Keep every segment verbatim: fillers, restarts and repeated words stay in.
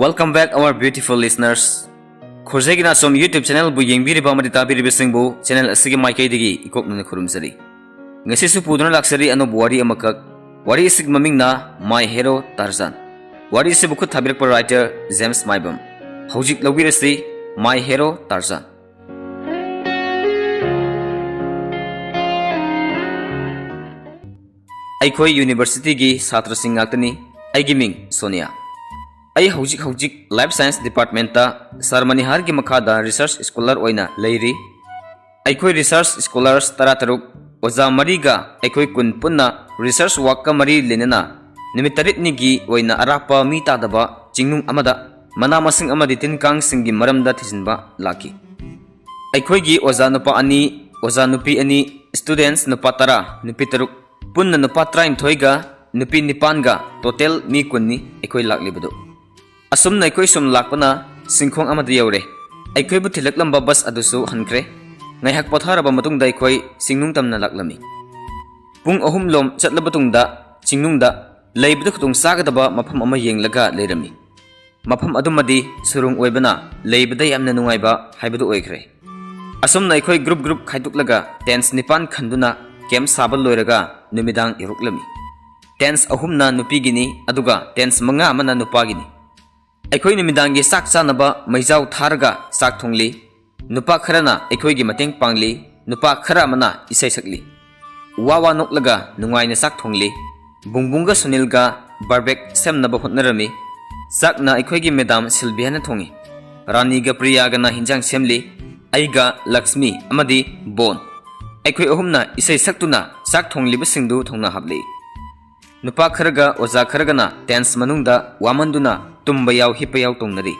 Welcome back, our beautiful listeners. ꯈꯣꯔꯖꯩꯒꯤ Nachom YouTube channel ꯕꯨ ꯌꯦꯡꯕꯤꯔꯤꯕ ꯑꯃꯗꯤ ꯇꯥꯕꯤꯔꯤꯕꯁꯤꯡꯕꯨ channel ꯑꯁꯤꯒꯤ ꯃꯥꯏꯀꯩꯗꯒꯤ ꯏꯀꯣꯛꯅꯅ ꯈꯨꯔꯨꯝꯖꯔꯤ꯫ ꯉꯁꯤꯁꯨ ꯄꯨꯗꯨꯅ ꯂꯥꯛꯆꯔꯤ ꯑꯅꯧꯕ ꯋꯥꯔꯤ ꯑꯃꯈꯛ꯫ ꯋꯥꯔꯤ ꯑꯁꯤꯒꯤ ꯃꯃꯤꯡꯅ My Hero Tarzan꯫ ꯋꯥꯔꯤ ꯑꯁꯤꯕꯨ ꯈꯨꯠ ꯊꯥꯕꯤꯔꯛꯄ writer ꯖꯦꯝꯁ ꯃꯥꯏꯕꯝ꯫ ꯍꯧꯖꯤꯛ ꯂꯧꯕꯤꯔꯁꯤ My Hero Tarzan꯫ ꯑꯩꯈꯣꯏ university ꯒꯤ ꯁꯥꯇ꯭ꯔꯁꯤꯡ ꯉꯥꯛꯇꯅꯤ꯫ ꯑꯩꯒꯤ ꯃꯤꯡ ꯁꯣꯅꯤꯌꯥ꯫ ꯑꯩ ꯍꯧꯖꯤꯛ ꯍꯧꯖꯤꯛ Life Science Department ꯇ ꯁꯥꯔ ꯃꯅꯤꯍꯥꯔꯒꯤ ꯃꯈꯥꯗ research scholar ꯑꯣꯏꯅ ꯂꯩꯔꯤ꯫ ꯑꯩꯈꯣꯏ research scholars ꯇꯔꯥꯇꯔꯨꯛ, ꯑꯣꯖꯥ ꯃꯔꯤꯒ ꯑꯩꯈꯣꯏ ꯀꯨꯟ ꯄꯨꯟꯅ research work ꯀ ꯃꯔꯤ ꯂꯩꯅꯅ ꯅꯨꯃꯤꯠ ꯇꯔꯦꯠꯅꯤꯒꯤ ꯑꯣꯏꯅ ꯑꯔꯥꯞꯄ ꯃꯤ ꯇꯥꯗꯕ ꯆꯤꯡꯅꯨꯡ ꯑꯃꯗ ꯃꯅꯥ ꯃꯁꯤꯡ ꯑꯃꯗꯤ ꯇꯤꯟ ꯀꯥꯡꯁꯤꯡꯒꯤ ꯃꯔꯝꯗ ꯊꯤꯖꯤꯟꯕ ꯂꯥꯛꯈꯤ꯫ ꯑꯩꯈꯣꯏꯒꯤ ꯑꯣꯖꯥ ꯅꯨꯄꯥ ꯑꯅꯤ, ꯑꯣꯖꯥ ꯅꯨꯄꯤ ꯑꯅꯤ, students ꯅꯨꯄꯥ ꯇꯔꯥ, ꯅꯨꯄꯤ ꯇꯔꯨꯛ, ꯄꯨꯟꯅ ꯅꯨꯄꯥ ꯇꯔꯥꯅꯤꯊꯣꯏꯒ ꯅꯨꯄꯤ ꯅꯤꯄꯥꯟꯒ, total ꯃꯤ ꯀꯨꯟꯅꯤ ꯑꯩꯈꯣꯏ ꯂꯥꯛꯂꯤꯕꯗꯨ꯫ ꯑꯁꯨꯝꯅ ꯑꯩꯈꯣꯏ ꯁꯨꯝ ꯂꯥꯛꯄꯅ ꯆꯤꯡꯈꯣꯡ ꯑꯃꯗ ꯌꯧꯔꯦ꯫ ꯑꯩꯈꯣꯏꯕꯨ ꯊꯤꯜꯂꯛꯂꯝꯕ bus ꯑꯗꯨꯁꯨ ꯍꯟꯈ꯭ꯔꯦ꯫ ꯉꯥꯏꯍꯥꯛ ꯄꯣꯊꯥꯔꯕ ꯃꯇꯨꯡꯗ ꯑꯩꯈꯣꯏ ꯆꯤꯡꯅꯨꯡ ꯇꯝꯅ ꯂꯥꯛꯂꯝꯃꯤ꯫ ꯄꯨꯡ ꯑꯍꯨꯝ ꯂꯣꯝ ꯆꯠꯂꯕ ꯇꯨꯡꯗ ꯆꯤꯡꯅꯨꯡꯗ ꯂꯩꯕꯗ ꯈꯨꯗꯣꯡ ꯆꯥꯒꯗꯕ ꯃꯐꯝ ꯑꯃ ꯌꯦꯡꯂꯒ ꯂꯩꯔꯝꯃꯤ꯫ ꯃꯐꯝ ꯑꯗꯨꯃꯗꯤ ꯁꯨꯔꯨꯡ ꯑꯣꯏꯕꯅ ꯂꯩꯕꯗ ꯌꯥꯝꯅ ꯅꯨꯡꯉꯥꯏꯕ ꯍꯥꯏꯕꯗꯨ ꯑꯣꯏꯈ꯭ꯔꯦ꯫ ꯑꯁꯨꯝꯅ ꯑꯩꯈꯣꯏ group group ꯈꯥꯏꯗꯣꯛꯂꯒ tents ꯅꯤꯄꯥꯟ ꯈꯟꯗꯨꯅ camp ꯁꯥꯕ ꯂꯣꯏꯔꯒ ꯅꯨꯃꯤꯗꯥꯡ ꯌꯧꯔꯛꯂꯝꯃꯤ꯫ Tents ꯑꯍꯨꯝꯅ ꯅꯨꯄꯤꯒꯤꯅꯤ, ꯑꯗꯨꯒ tents ꯃꯉꯥ ꯑꯃꯅ ꯅꯨꯄꯥꯒꯤꯅꯤ꯫ ꯑꯩꯈꯣꯏ ꯅꯨꯃꯤꯗꯥꯡꯒꯤ ꯆꯥꯛ ꯆꯥꯅꯕ ꯃꯩꯖꯥꯎ ꯊꯥꯔꯒ ꯆꯥꯛ ꯊꯣꯡꯂꯤ꯫ ꯅꯨꯄꯥ ꯈꯔꯅ ꯑꯩꯈꯣꯏꯒꯤ ꯃꯇꯦꯡ ꯄꯥꯡꯂꯤ, ꯅꯨꯄꯥ ꯈꯔ ꯑꯃꯅ ꯏꯁꯩ ꯁꯛꯂꯤ꯫ ꯋꯥ ꯋꯥ ꯅꯣꯛꯂꯒ ꯅꯨꯡꯉꯥꯏꯅ ꯆꯥꯛ ꯊꯣꯡꯂꯤ꯫ ꯕꯨꯡꯕꯨꯡꯒ ꯁꯨꯅꯤꯜꯒ barbecue ꯁꯦꯝꯅꯕ ꯍꯣꯠꯅꯔꯝꯃꯤ꯫ ꯆꯥꯛꯅ ꯑꯩꯈꯣꯏꯒꯤ madam ꯁꯤꯜꯚꯤꯌꯥꯅ ꯊꯣꯡꯉꯤ꯫ ꯔꯥꯅꯤꯒ ꯄ꯭ꯔꯤꯌꯥꯒꯅ ꯍꯤꯟꯖꯥꯡ ꯁꯦꯝꯂꯤ꯫ ꯑꯩꯒ ꯂꯛꯁꯃꯤ ꯑꯃꯗꯤ ꯕꯣꯟ, ꯑꯩꯈꯣꯏ ꯑꯍꯨꯝꯅ ꯏꯁꯩ ꯁꯛꯇꯨꯅ ꯆꯥꯛ ꯊꯣꯡꯂꯤꯕꯁꯤꯡꯗꯨ ꯊꯧꯅꯥ ꯍꯥꯞꯂꯤ꯫ ꯅꯨꯄꯥ ꯈꯔꯒ ꯑꯣꯖꯥ ꯈꯔꯒꯅ tents ꯃꯅꯨꯡꯗ ꯋꯥꯃꯟꯗꯨꯅ ꯇꯨꯝꯕ ꯌꯥꯎ ꯍꯤꯞꯄ ꯌꯥꯎ ꯇꯧꯅꯔꯤ꯫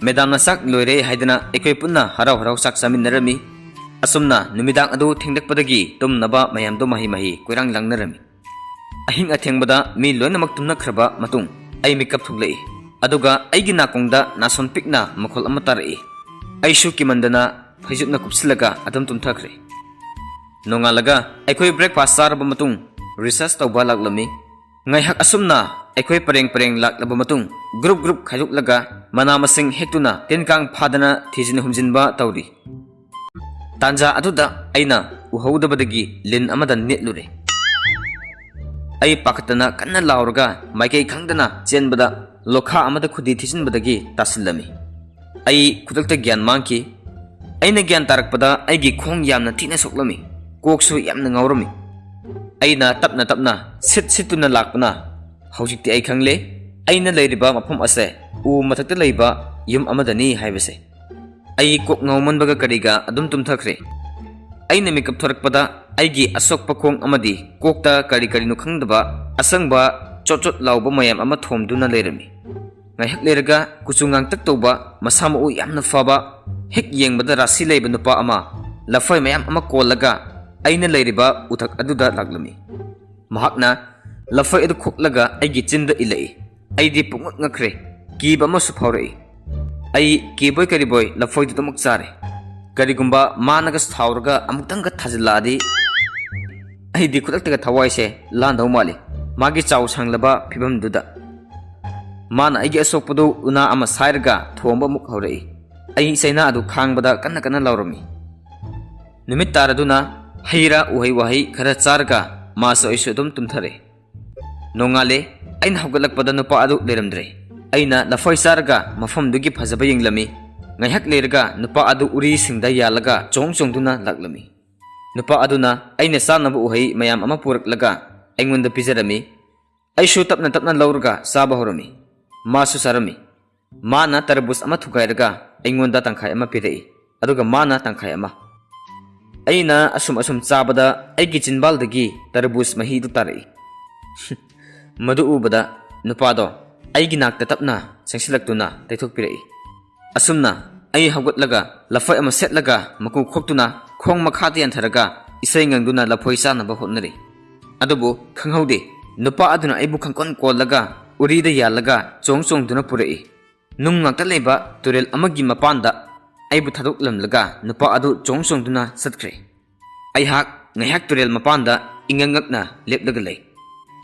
Madam ꯅ ꯆꯥꯛ ꯂꯣꯏꯔꯦ ꯍꯥꯏꯗꯅ ꯑꯩꯈꯣꯏ ꯄꯨꯟꯅ ꯍꯔꯥꯎ ꯍꯔꯥꯎ ꯆꯥꯛ ꯆꯥꯃꯤꯟꯅꯔꯝꯃꯤ꯫ ꯑꯁꯨꯝꯅ ꯅꯨꯃꯤꯗꯥꯡ ꯑꯗꯨ ꯊꯦꯡꯂꯛꯄꯗꯒꯤ ꯇꯨꯝꯅꯕ ꯃꯌꯥꯝꯗꯣ ꯃꯍꯩ ꯃꯍꯩ ꯀꯣꯏꯔꯥꯡ ꯂꯥꯡꯅꯔꯝꯃꯤ꯫ ꯑꯍꯤꯡ ꯑꯊꯦꯡꯕꯗ ꯃꯤ ꯂꯣꯏꯅꯃꯛ ꯇꯨꯝꯅꯈ꯭ꯔꯕ ꯃꯇꯨꯡ ꯑꯩ ꯃꯤꯀꯞ ꯊꯣꯛꯂꯛꯏ꯫ ꯑꯗꯨꯒ ꯑꯩꯒꯤ ꯅꯥꯀꯣꯡꯗ ꯅꯥꯁꯣꯟ ꯄꯤꯛꯅ ꯃꯈꯣꯜ ꯑꯃ ꯇꯥꯔꯛꯏ꯫ ꯑꯩꯁꯨ ꯀꯤꯃꯟꯗꯅ ꯐꯩꯖꯨꯞꯅ ꯀꯨꯞꯁꯤꯜꯂꯒ ꯑꯗꯨꯝ ꯇꯨꯝꯊꯈ꯭ꯔꯦ꯫ ꯅꯣꯡꯉꯥꯜꯂꯒ ꯑꯩꯈꯣꯏ breakfast ꯆꯥꯔꯕ ꯃꯇꯨꯡ research ꯇꯧꯕ ꯂꯥꯛꯂꯝꯃꯤ꯫ ꯉꯥꯏꯍꯥꯛ ꯑꯁꯨꯝꯅ ꯑꯩꯈꯣꯏ ꯄꯔꯦꯡ ꯄꯔꯦꯡ ꯂꯥꯛꯂꯕ ꯃꯇꯨꯡ, group group ꯈꯥꯏꯗꯣꯛꯂꯒ ꯃꯅꯥ ꯃꯁꯤꯡ ꯍꯦꯛꯇꯨꯅ ꯇꯤꯟ ꯀꯥꯡ ꯐꯥꯗꯅ ꯊꯤꯖꯤꯟ ꯍꯨꯝꯖꯤꯟꯕ ꯇꯧꯔꯤ꯫ ꯇꯥꯟꯖꯥ ꯑꯗꯨꯗ ꯑꯩꯅ ꯎꯍꯧꯗꯕꯗꯒꯤ ꯂꯤꯟ ꯑꯃꯗ ꯅꯦꯠꯂꯨꯔꯦ꯫ ꯑꯩ ꯄꯥꯈꯠꯇꯅ ꯀꯟꯅ ꯂꯥꯎꯔꯒ ꯃꯥꯏꯀꯩ ꯈꯪꯗꯅ ꯆꯦꯟꯕꯗ, ꯂꯣꯈꯥ ꯑꯃꯗ ꯈꯨꯗꯤ ꯊꯤꯖꯤꯟꯕꯗꯒꯤ ꯇꯥꯁꯤꯜꯂꯝꯃꯤ꯫ ꯑꯩ ꯈꯨꯗꯛꯇ ꯒ꯭ꯌꯥꯟ ꯃꯥꯡꯈꯤ꯫ ꯑꯩꯅ ꯒ꯭ꯌꯥꯟ ꯇꯥꯔꯛꯄꯗ ꯑꯩꯒꯤ ꯈꯣꯡ ꯌꯥꯝꯅ ꯊꯤꯅ ꯁꯣꯛꯂꯝꯃꯤ, ꯀꯣꯛꯁꯨ ꯌꯥꯝꯅ ꯉꯥꯎꯔꯝꯃꯤ꯫ ꯑꯩꯅ ꯇꯞꯅ ꯇꯞꯅ ꯁꯤꯠ ꯁꯤꯠꯇꯨꯅ ꯂꯥꯛꯄꯅ ꯍꯧꯖꯤꯛꯇꯤ ꯑꯩ ꯈꯪꯂꯦ, ꯑꯩꯅ ꯂꯩꯔꯤꯕ ꯃꯐꯝ ꯑꯁꯦ ꯎ ꯃꯊꯛꯇ ꯂꯩꯕ ꯌꯨꯝ ꯑꯃꯗꯅꯤ ꯍꯥꯏꯕꯁꯦ꯫ ꯑꯩ ꯀꯣꯛ ꯉꯥꯎꯃꯟꯕꯒ ꯀꯔꯤꯒ ꯑꯗꯨꯝ ꯇꯨꯝꯊꯈ꯭ꯔꯦ꯫ ꯑꯩꯅ ꯃꯤꯀꯞ ꯊꯣꯔꯛꯄꯗ ꯑꯩꯒꯤ ꯑꯁꯣꯛꯄ ꯈꯣꯡ ꯑꯃꯗꯤ ꯀꯣꯛꯇ ꯀꯔꯤ ꯀꯔꯤꯅꯣ ꯈꯪꯗꯕ ꯑꯁꯪꯕ ꯆꯣꯠ ꯆꯣꯠ ꯂꯥꯎꯕ ꯃꯌꯥꯝ ꯑꯃ ꯊꯣꯝꯗꯨꯅ ꯂꯩꯔꯝꯃꯤ꯫ ꯉꯥꯏꯍꯥꯛ ꯂꯩꯔꯒ ꯀꯨꯆꯨ ꯉꯥꯡꯇꯛ ꯇꯧꯕ, ꯃꯁꯥ ꯃꯎ ꯌꯥꯝꯅ ꯐꯕ, ꯍꯦꯛ ꯌꯦꯡꯕꯗ ꯔꯥꯁꯤ ꯂꯩꯕ ꯅꯨꯄꯥ ꯑꯃ ꯂꯐꯣꯏ ꯃꯌꯥꯝ ꯑꯃ ꯀꯣꯜꯂꯒ ꯑꯩꯅ ꯂꯩꯔꯤꯕ ꯎꯊꯛ ꯑꯗꯨꯗ ꯂꯥꯛꯂꯝꯃꯤ꯫ ꯃꯍꯥꯛꯅ ꯂꯐꯣꯏ ꯑꯗꯨ ꯈꯣꯛꯂꯒ ꯑꯩꯒꯤ ꯆꯤꯟꯗ ꯏꯜꯂꯛꯏ꯫ ꯑꯩꯗꯤ ꯄꯨꯡꯉꯛ ꯉꯛꯈ꯭ꯔꯦ꯫ ꯀꯤꯕ ꯑꯃꯁꯨ ꯐꯥꯎꯔꯛꯏ꯫ ꯑꯩ ꯀꯤꯕꯣꯏ ꯀꯔꯤꯕꯣꯏ ꯂꯐꯣꯏꯗꯨꯗꯃꯛ ꯆꯥꯔꯦ꯫ ꯀꯔꯤꯒꯨꯝꯕ ꯃꯥꯅꯒ ꯁꯥꯎꯔꯒ ꯑꯃꯨꯛꯇꯪꯒ ꯊꯥꯖꯤꯜꯂꯛꯑꯗꯤ, ꯑꯩꯗꯤ ꯈꯨꯗꯛꯇꯒ ꯊꯋꯥꯏꯁꯦ ꯂꯥꯟꯗꯧ ꯃꯥꯜꯂꯤ, ꯃꯥꯒꯤ ꯆꯥꯎ ꯁꯥꯡꯂꯕ ꯐꯤꯕꯝꯗꯨꯗ꯫ ꯃꯥꯅ ꯑꯩꯒꯤ ꯑꯁꯣꯛꯄꯗꯨ ꯎꯅꯥ ꯑꯃ ꯁꯥꯏꯔꯒ ꯊꯣꯝꯕ ꯑꯃꯨꯛ ꯍꯧꯔꯛꯏ꯫ ꯑꯩ ꯆꯩꯅꯥ ꯑꯗꯨ ꯈꯥꯡꯕꯗ ꯀꯟꯅ ꯀꯟꯅ ꯂꯥꯎꯔꯝꯃꯤ꯫ ꯅꯨꯃꯤꯠ ꯇꯥꯔꯗꯨꯅ ꯍꯩ ꯔꯥ, ꯎꯍꯩ ꯋꯥꯍꯩ ꯈꯔ ꯆꯥꯔꯒ ꯃꯥꯁꯨ ꯑꯩꯁꯨ ꯑꯗꯨꯝ ꯇꯨꯝꯊꯔꯦ꯫ ꯅꯣꯡꯉꯥꯜꯂꯦ꯫ ꯑꯩꯅ ꯍꯧꯒꯠꯂꯛꯄꯗ ꯅꯨꯄꯥ ꯑꯗꯨ ꯂꯩꯔꯝꯗ꯭ꯔꯦ꯫ ꯑꯩꯅ ꯂꯐꯣꯏ ꯆꯥꯔꯒ ꯃꯐꯝꯗꯨꯒꯤ ꯐꯖꯕ ꯌꯦꯡꯂꯝꯃꯤ꯫ ꯉꯥꯏꯍꯥꯛ ꯂꯩꯔꯒ ꯅꯨꯄꯥ ꯑꯗꯨ ꯎꯔꯤꯁꯤꯡꯗ ꯌꯥꯜꯂꯒ ꯆꯣꯡ ꯆꯣꯡꯗꯨꯅ ꯂꯥꯛꯂꯝꯃꯤ꯫ ꯅꯨꯄꯥ ꯑꯗꯨꯅ ꯑꯩꯅ ꯆꯥꯅꯕ ꯎꯍꯩ ꯃꯌꯥꯝ ꯑꯃ ꯄꯨꯔꯛꯂꯒ ꯑꯩꯉꯣꯟꯗ ꯄꯤꯖꯔꯝꯃꯤ꯫ ꯑꯩꯁꯨ ꯇꯞꯅ ꯇꯞꯅ ꯂꯧꯔꯒ ꯆꯥꯕ ꯍꯧꯔꯝꯃꯤ꯫ ꯃꯥꯁꯨ ꯆꯥꯔꯝꯃꯤ꯫ ꯃꯥꯅ ꯇꯔꯕꯨꯖ ꯑꯃ ꯊꯨꯒꯥꯏꯔꯒ ꯑꯩꯉꯣꯟꯗ ꯇꯪꯈꯥꯏ ꯑꯃ ꯄꯤꯔꯛꯏ, ꯑꯗꯨꯒ ꯃꯥꯅ ꯇꯪꯈꯥꯏ ꯑꯃ꯫ ꯑꯩꯅ ꯑꯁꯨꯝ ꯑꯁꯨꯝ ꯆꯥꯕꯗ ꯑꯩꯒꯤ ꯆꯤꯟꯕꯥꯜꯗꯒꯤ ꯇꯔꯕꯨꯖ ꯃꯍꯤꯗꯨ ꯇꯥꯔꯛꯏ꯫ ꯃꯗꯨ ꯎꯕꯗ ꯅꯨꯄꯥꯗꯣ ꯑꯩꯒꯤ ꯅꯥꯛꯇ ꯇꯞꯅ ꯆꯪꯁꯤꯜꯂꯛꯇꯨꯅ ꯇꯩꯊꯣꯛꯄꯤꯔꯛꯏ꯫ ꯑꯁꯨꯝꯅ ꯑꯩ ꯍꯧꯒꯠꯂꯒ ꯂꯐꯣꯏ ꯑꯃ ꯁꯦꯠꯂꯒ ꯃꯀꯨ ꯈꯣꯛꯇꯨꯅ ꯈꯣꯡ ꯃꯈꯥꯗ ꯌꯥꯟꯊꯔꯒ ꯏꯁꯩ ꯉꯪꯗꯨꯅ ꯂꯐꯣꯏ ꯆꯥꯅꯕ ꯍꯣꯠꯅꯔꯤ꯫ ꯑꯗꯨꯕꯨ ꯈꯪꯍꯧꯗꯦ, ꯅꯨꯄꯥ ꯑꯗꯨꯅ ꯑꯩꯕꯨ ꯈꯪꯀꯣꯟ ꯀꯣꯜꯂꯒ ꯎꯔꯤꯗ ꯌꯥꯜꯂꯒ ꯆꯣꯡ ꯆꯣꯡꯗꯨꯅ ꯄꯨꯔꯛꯏ꯫ ꯅꯨꯡ ꯉꯥꯛꯇ ꯂꯩꯕ ꯇꯨꯔꯦꯜ ꯑꯃꯒꯤ ꯃꯄꯥꯟꯗ ꯑꯩꯕꯨ ꯊꯥꯗꯣꯛꯂꯝꯂꯒ ꯅꯨꯄꯥ ꯑꯗꯨ ꯆꯣꯡ ꯆꯣꯡꯗꯨꯅ ꯆꯠꯈ꯭ꯔꯦ꯫ ꯑꯩꯍꯥꯛ ꯉꯥꯏꯍꯥꯛ ꯇꯨꯔꯦꯜ ꯃꯄꯥꯟꯗ ꯏꯉꯛ ꯉꯛꯅ ꯂꯦꯞꯂꯒ ꯂꯩ꯫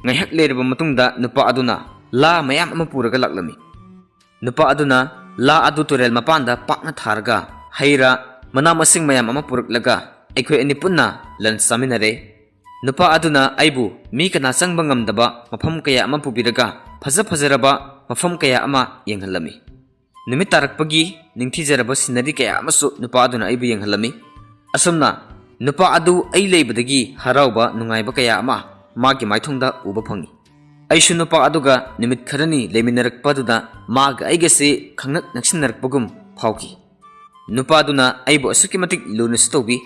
ꯉꯥꯏꯍꯥꯛ ꯂꯩꯔꯕ ꯃꯇꯨꯡꯗ ꯅꯨꯄꯥ ꯑꯗꯨꯅ ꯂꯥ ꯃꯌꯥꯝ ꯑꯃ ꯄꯨꯔꯒ ꯂꯥꯛꯂꯝꯃꯤ꯫ ꯅꯨꯄꯥ ꯑꯗꯨꯅ ꯂꯥ ꯑꯗꯨ ꯇꯨꯔꯦꯜ ꯃꯄꯥꯟꯗ ꯄꯥꯛꯅ ꯊꯥꯔꯒ ꯍꯩ ꯔꯥ, ꯃꯅꯥ ꯃꯁꯤꯡ ꯃꯌꯥꯝ ꯑꯃ ꯄꯨꯔꯛꯂꯒ ꯑꯩꯈꯣꯏ ꯑꯅꯤ ꯄꯨꯟꯅ lunch ꯆꯥꯃꯤꯟꯅꯔꯦ꯫ ꯅꯨꯄꯥ ꯑꯗꯨꯅ ꯑꯩꯕꯨ ꯃꯤ ꯀꯅꯥ ꯆꯪꯕ ꯉꯝꯗꯕ ꯃꯐꯝ ꯀꯌꯥ ꯑꯃ ꯄꯨꯕꯤꯔꯒ ꯐꯖ ꯐꯖꯔꯕ ꯃꯐꯝ ꯀꯌꯥ ꯑꯃ ꯌꯦꯡꯍꯜꯂꯝꯃꯤ꯫ ꯅꯨꯃꯤꯠ ꯇꯥꯔꯛꯄꯒꯤ ꯅꯤꯡꯊꯤꯖꯔꯕ scenery ꯀꯌꯥ ꯑꯃꯁꯨ ꯅꯨꯄꯥ ꯑꯗꯨꯅ ꯑꯩꯕꯨ ꯌꯦꯡꯍꯜꯂꯝꯃꯤ꯫ ꯑꯁꯨꯝꯅ ꯅꯨꯄꯥ ꯑꯗꯨ ꯑꯩ ꯂꯩꯕꯗꯒꯤ ꯍꯔꯥꯎꯕ ꯅꯨꯡꯉꯥꯏꯕ ꯀꯌꯥ ꯑꯃ ꯃꯥꯒꯤ ꯃꯥꯏꯊꯣꯡꯗ ꯎꯕ ꯐꯪꯉꯤ꯫ ꯑꯩꯁꯨ ꯅꯨꯄꯥ ꯑꯗꯨꯒ ꯅꯨꯃꯤꯠ ꯈꯔꯅꯤ ꯂꯩꯃꯤꯟꯅꯔꯛꯄ ꯑꯗꯨꯗ ꯃꯥꯒ ꯑꯩꯒꯁꯤ ꯈꯪꯅꯛ ꯅꯛꯁꯤꯟꯅꯔꯛꯄꯒꯨꯝ ꯐꯥꯎꯈꯤ꯫ ꯅꯨꯄꯥ ꯑꯗꯨꯅ ꯑꯩꯕꯨ ꯑꯁꯨꯛꯀꯤ ꯃꯇꯤꯛ ꯂꯨꯅꯁꯨ ꯇꯧꯕꯤ,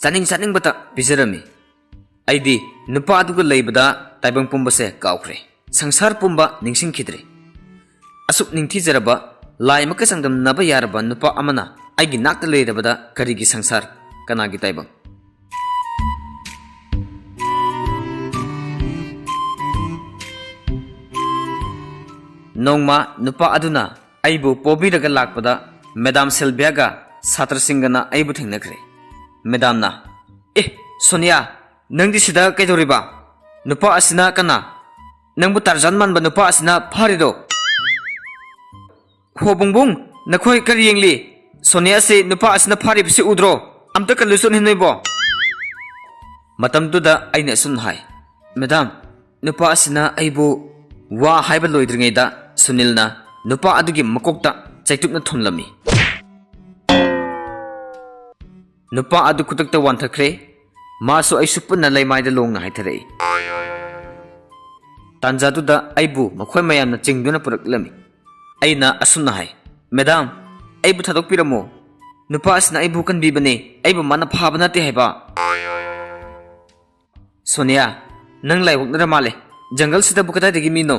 ꯆꯥꯅꯤꯡ ꯆꯥꯅꯤꯡꯕꯇ ꯄꯤꯖꯔꯝꯃꯤ꯫ ꯑꯩꯗꯤ ꯅꯨꯄꯥ ꯑꯗꯨꯒ ꯂꯩꯕꯗ ꯇꯥꯏꯕꯪ ꯄꯨꯝꯕꯁꯦ ꯀꯥꯎꯈ꯭ꯔꯦ꯫ ꯁꯪꯁꯥꯔ ꯄꯨꯝꯕ ꯅꯤꯡꯁꯤꯡꯈꯤꯗ꯭ꯔꯦ꯫ ꯑꯁꯨꯛ ꯅꯤꯡꯊꯤꯖꯔꯕ, ꯂꯥꯏꯃꯛꯀ ꯆꯥꯡꯗꯝꯅꯕ ꯌꯥꯔꯕ ꯅꯨꯄꯥ ꯑꯃꯅ ꯑꯩꯒꯤ ꯅꯥꯛꯇ ꯂꯩꯔꯕꯗ ꯀꯔꯤꯒꯤ ꯁꯪꯁꯥꯔ, ꯀꯅꯥꯒꯤ ꯇꯥꯏꯕꯪ? ꯅꯣꯡꯃ ꯅꯨꯄꯥ ꯑꯗꯨꯅ ꯑꯩꯕꯨ ꯄꯣꯕꯤꯔꯒ ꯂꯥꯛꯄꯗ ꯃꯦꯗꯥꯝ ꯁꯤꯜꯚꯤꯌꯥꯒ ꯁꯥꯇ꯭ꯔꯁꯤꯡꯒꯅ ꯑꯩꯕꯨ ꯊꯦꯡꯅꯈ꯭ꯔꯦ꯫ ꯃꯦꯗꯥꯝꯅ, "ꯑꯦ, ꯁꯣꯅꯤꯌꯥ, ꯅꯪꯗꯤ ꯁꯤꯗ ꯀꯩꯗꯧꯔꯤꯕ? ꯅꯨꯄꯥ ꯑꯁꯤꯅ ꯀꯅꯥ? ꯅꯪꯕꯨ ꯇꯥꯔꯖꯥꯟ ꯃꯥꯟꯕ ꯅꯨꯄꯥ ꯑꯁꯤꯅ ꯐꯥꯔꯤꯗꯣ?" "ꯍꯣ ꯕꯨꯡꯕꯨꯡ, ꯅꯈꯣꯏ ꯀꯔꯤ ꯌꯦꯡꯂꯤ? ꯁꯣꯅꯤꯌꯥꯁꯤ ꯅꯨꯄꯥ ꯑꯁꯤꯅ ꯐꯥꯔꯤꯕꯁꯤ ꯎꯗ꯭ꯔꯣ? ꯑꯝꯇ ꯀꯜꯂꯨ ꯆꯣꯠꯅꯤ ꯅꯣꯏꯕꯣ!" ꯃꯇꯝꯗꯨꯗ ꯑꯩꯅ ꯑꯁꯨꯝꯅ ꯍꯥꯏ, "ꯃꯦꯗꯥꯝ, ꯅꯨꯄꯥ ꯑꯁꯤꯅ ꯑꯩꯕꯨ..." ꯋꯥ ꯍꯥꯏꯕ ꯂꯣꯏꯗ꯭ꯔꯤꯉꯩꯗ ꯁꯨꯅꯤꯜꯅ ꯅꯨꯄꯥ ꯑꯗꯨꯒꯤ ꯃꯀꯣꯛꯇ ꯆꯩꯇꯨꯞꯅ ꯊꯣꯝꯂꯝꯃꯤ꯫ ꯅꯨꯄꯥ ꯑꯗꯨ ꯈꯨꯗꯛꯇ ꯋꯥꯟꯊꯈ꯭ꯔꯦ꯫ ꯃꯥꯁꯨ ꯑꯩꯁꯨ ꯄꯨꯟꯅ ꯂꯩꯃꯥꯏꯗ ꯂꯣꯡꯅ ꯍꯥꯏꯊꯔꯛꯏ꯫ ꯇꯥꯟꯖꯥꯗꯨꯗ ꯑꯩꯕꯨ ꯃꯈꯣꯏ ꯃꯌꯥꯝꯅ ꯆꯤꯡꯗꯨꯅ ꯄꯨꯔꯛꯂꯝꯃꯤ꯫ ꯑꯩꯅ ꯑꯁꯨꯝꯅ ꯍꯥꯏ, "ꯃꯦꯗꯥꯝ, ꯑꯩꯕꯨ ꯊꯥꯗꯣꯛꯄꯤꯔꯝꯃꯣ꯫ ꯅꯨꯄꯥ ꯑꯁꯤꯅ ꯑꯩꯕꯨ ꯀꯟꯕꯤꯕꯅꯦ, ꯑꯩꯕꯨ ꯃꯥꯅ ꯐꯥꯕ ꯅꯠꯇꯦ ꯍꯥꯏꯕ꯫" "ꯁꯣꯅꯤꯌꯥ, ꯅꯪ ꯂꯥꯏ ꯑꯣꯛꯅꯔ ꯃꯥꯜꯂꯦ꯫ ꯖꯪꯒꯜꯁꯤꯗꯕꯨ ꯀꯗꯥꯏꯗꯒꯤ ꯃꯤꯅꯣ?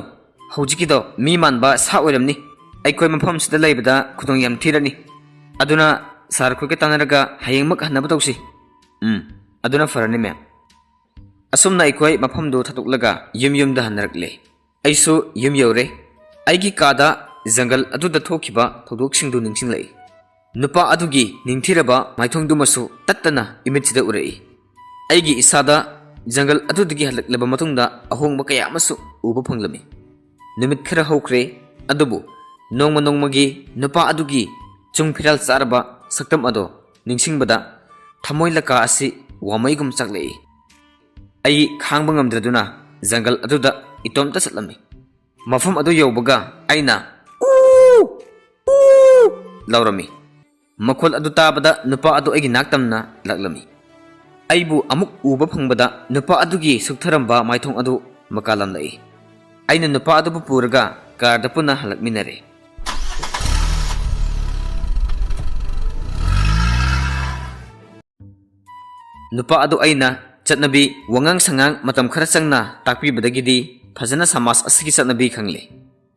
ꯍꯧꯖꯤꯛꯀꯤꯗꯣ ꯃꯤ ꯃꯥꯟꯕ ꯁꯥ ꯑꯣꯏꯔꯝꯅꯤ꯫ ꯑꯩꯈꯣꯏ ꯃꯐꯝꯁꯤꯗ ꯂꯩꯕꯗ ꯈꯨꯗꯣꯡ ꯌꯥꯝ ꯊꯤꯔꯅꯤ꯫ ꯑꯗꯨꯅ ꯁꯥꯔ ꯈꯣꯏꯒ ꯇꯥꯟꯅꯔꯒ ꯍꯌꯦꯡꯃꯛ ꯍꯟꯅꯕ ꯇꯧꯁꯤ꯫" "ꯎꯝ, ꯑꯗꯨꯅ ꯐꯔꯅꯤ, ꯃꯦꯝ꯫" ꯑꯁꯨꯝꯅ ꯑꯩꯈꯣꯏ ꯃꯐꯝꯗꯨ ꯊꯥꯗꯣꯛꯂꯒ ꯌꯨꯝ ꯌꯨꯝꯗ ꯍꯟꯅꯔꯛꯂꯦ꯫ ꯑꯩꯁꯨ ꯌꯨꯝ ꯌꯧꯔꯦ꯫ ꯑꯩꯒꯤ ꯀꯥꯗ ꯖꯪꯒꯜ ꯑꯗꯨꯗ ꯊꯣꯛꯈꯤꯕ ꯊꯧꯗꯣꯛꯁꯤꯡꯗꯨ ꯅꯤꯡꯁꯤꯡꯂꯛꯏ꯫ ꯅꯨꯄꯥ ꯑꯗꯨꯒꯤ ꯅꯤꯡꯊꯤꯔꯕ ꯃꯥꯏꯊꯣꯡꯗꯨꯃꯁꯨ ꯇꯠꯇꯅ ꯏꯃꯤꯠꯁꯤꯗ ꯎꯔꯛꯏ꯫ ꯑꯩꯒꯤ ꯏꯁꯥꯗ ꯖꯪꯒꯜ ꯑꯗꯨꯗꯒꯤ ꯍꯜꯂꯛꯂꯕ ꯃꯇꯨꯡꯗ ꯑꯍꯣꯡꯕ ꯀꯌꯥ ꯑꯃꯁꯨ ꯎꯕ ꯐꯪꯂꯝꯃꯤ꯫ ꯅꯨꯃꯤꯠ ꯈꯔ ꯍꯧꯈ꯭ꯔꯦ, ꯑꯗꯨꯕꯨ ꯅꯣꯡꯃ ꯅꯣꯡꯃꯒꯤ ꯅꯨꯄꯥ ꯑꯗꯨꯒꯤ ꯆꯨꯡ ꯐꯤꯔꯥꯜ ꯆꯥꯔꯕ ꯁꯛꯇꯝ ꯑꯗꯣ ꯅꯤꯡꯁꯤꯡꯕꯗ ꯊꯃꯣꯏ ꯂꯀꯥ ꯑꯁꯤ ꯋꯥꯃꯩꯒꯨꯝ ꯆꯥꯛꯂꯛꯏ꯫ ꯑꯩ ꯈꯥꯡꯕ ꯉꯝꯗ꯭ꯔꯗꯨꯅ ꯖꯪꯒꯜ ꯑꯗꯨꯗ ꯏꯇꯣꯝꯇ ꯆꯠꯂꯝꯃꯤ꯫ ꯃꯐꯝ ꯑꯗꯨ ꯌꯧꯕꯒ ꯑꯩꯅ "ꯎ! ꯎ!" ꯂꯥꯎꯔꯝꯃꯤ꯫ ꯃꯈꯣꯜ ꯑꯗꯨ ꯇꯥꯕꯗ ꯅꯨꯄꯥ ꯑꯗꯨ ꯑꯩꯒꯤ ꯅꯥꯛꯇꯝꯅ ꯂꯥꯛꯂꯝꯃꯤ꯫ ꯑꯩꯕꯨ ꯑꯃꯨꯛ ꯎꯕ ꯐꯪꯕꯗ ꯅꯨꯄꯥ ꯑꯗꯨꯒꯤ ꯁꯨꯛꯊꯔꯝꯕ ꯃꯥꯏꯊꯣꯡ ꯑꯗꯨ ꯃꯀꯥ ꯂꯝꯂꯛꯏ꯫ ꯑꯩꯅ ꯅꯨꯄꯥ ꯑꯗꯨꯕꯨ ꯄꯨꯔꯒ ꯀꯥꯔꯗ ꯄꯨꯟꯅ ꯍꯜꯂꯛꯃꯤꯟꯅꯔꯦ꯫ ꯅꯨꯄꯥ ꯑꯗꯨ ꯑꯩꯅ ꯆꯠꯅꯕꯤ, ꯋꯥꯉꯥꯡ ꯁꯉꯥꯡ ꯃꯇꯝ ꯈꯔ ꯆꯪꯅ ꯇꯥꯛꯄꯤꯕꯗꯒꯤꯗꯤ ꯐꯖꯅ ꯁꯃꯥꯖ ꯑꯁꯤꯒꯤ ꯆꯠꯅꯕꯤ ꯈꯪꯂꯦ꯫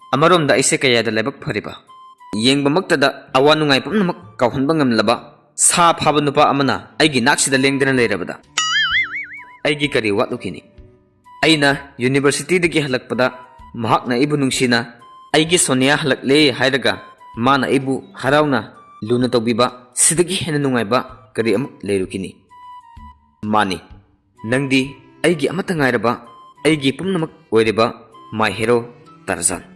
ꯑꯃꯔꯣꯝꯗ ꯑꯩꯁꯦ ꯀꯌꯥꯗ ꯂꯥꯏꯕꯛ ꯐꯔꯤꯕ! ꯌꯦꯡꯕꯃꯛꯇꯗ ꯑꯋꯥ ꯅꯨꯡꯉꯥꯏ ꯄꯨꯝꯅꯃꯛ ꯀꯥꯎꯍꯟꯕ ꯉꯝꯂꯕ ꯁꯥ ꯐꯥꯕ ꯅꯨꯄꯥ ꯑꯃꯅ ꯑꯩꯒꯤ ꯅꯥꯛꯁꯤꯗ ꯂꯦꯡꯗꯅ ꯂꯩꯔꯕꯗ ꯑꯩꯒꯤ ꯀꯔꯤ ꯋꯥꯠꯂꯨꯈꯤꯅꯤ? ꯑꯩꯅ ꯌꯨꯅꯤꯚꯔꯁꯤꯇꯤꯗꯒꯤ ꯍꯜꯂꯛꯄꯗ ꯃꯍꯥꯛꯅ ꯑꯩꯕꯨ ꯅꯨꯡꯁꯤꯅ "ꯑꯩꯒꯤ ꯁꯣꯅꯤꯌꯥ ꯍꯜꯂꯛꯂꯦ" ꯍꯥꯏꯔꯒ ꯃꯥꯅ ꯑꯩꯕꯨ ꯍꯔꯥꯎꯅ ꯂꯨꯅ ꯇꯧꯕꯤꯕ ꯁꯤꯗꯒꯤ ꯍꯦꯟꯅ ꯅꯨꯡꯉꯥꯏꯕ ꯀꯔꯤ ꯑꯃꯨꯛ ꯂꯩꯔꯨꯈꯤꯅꯤ? ꯃꯥꯅꯤ, ꯅꯪꯗꯤ ꯑꯩꯒꯤ ꯑꯃꯠꯇ ꯉꯥꯏꯔꯕ, ꯑꯩꯒꯤ ꯄꯨꯝꯅꯃꯛ ꯑꯣꯏꯔꯤꯕ my hero ꯇꯔꯖꯥꯟ꯫